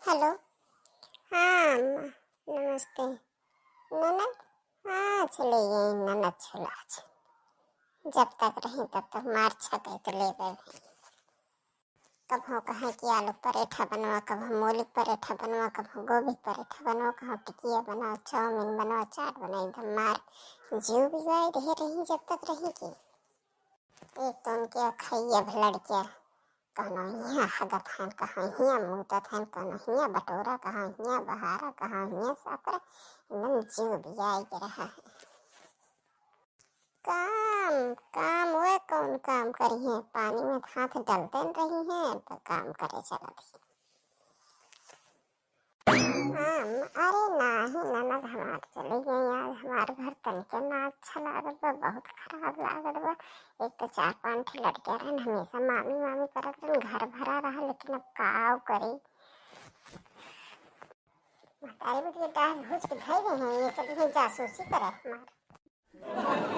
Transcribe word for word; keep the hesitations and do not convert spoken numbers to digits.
हेलो, हाँ अम्मा, नमस्ते। ननद, हाँ, चले गई ननद छुला छे। जब तक रही तब तक मार छकैत ले गए। कभो कहे कि आलू परेठा बनवा, कभो मूली परेठा बनवा, कभो गोभी परेठा बनवा, कभो टिकिया बनवा, चाउमीन बनवा, चाट बनवा, एकदम मार जीव बिगाड़ दे रही जब तक रही की। एक तो उनके अखैया भलड़ के, कौनो हियाँ हगत हन, कहाँ हियाँ मूतत हन, कौनो हियाँ बटोरा, कहाँ हियाँ बहारा, कहाँ हियाँ साफ करे, एकदम जीव बिगाड़ के रहा है। काम, काम, वे कौन काम करी हैं? पानी में हाथ डलते न रही हैं, तो काम करे चलत ही। हाँ, अरे नाही, ननद हमार चली गई, आज हमार घर तनिको ना अच्छा लागत बा, बहुत खराब लागत बा। एक तो चार पाँच ठे लड़के रहन, हमेशा मामी, मामी करत रहन, घर भरा रहा, लेकिन अब का करी? महतारी बेटी के डाह भूज के धई गई हैं, ये चली गई जासूसी करे हमार।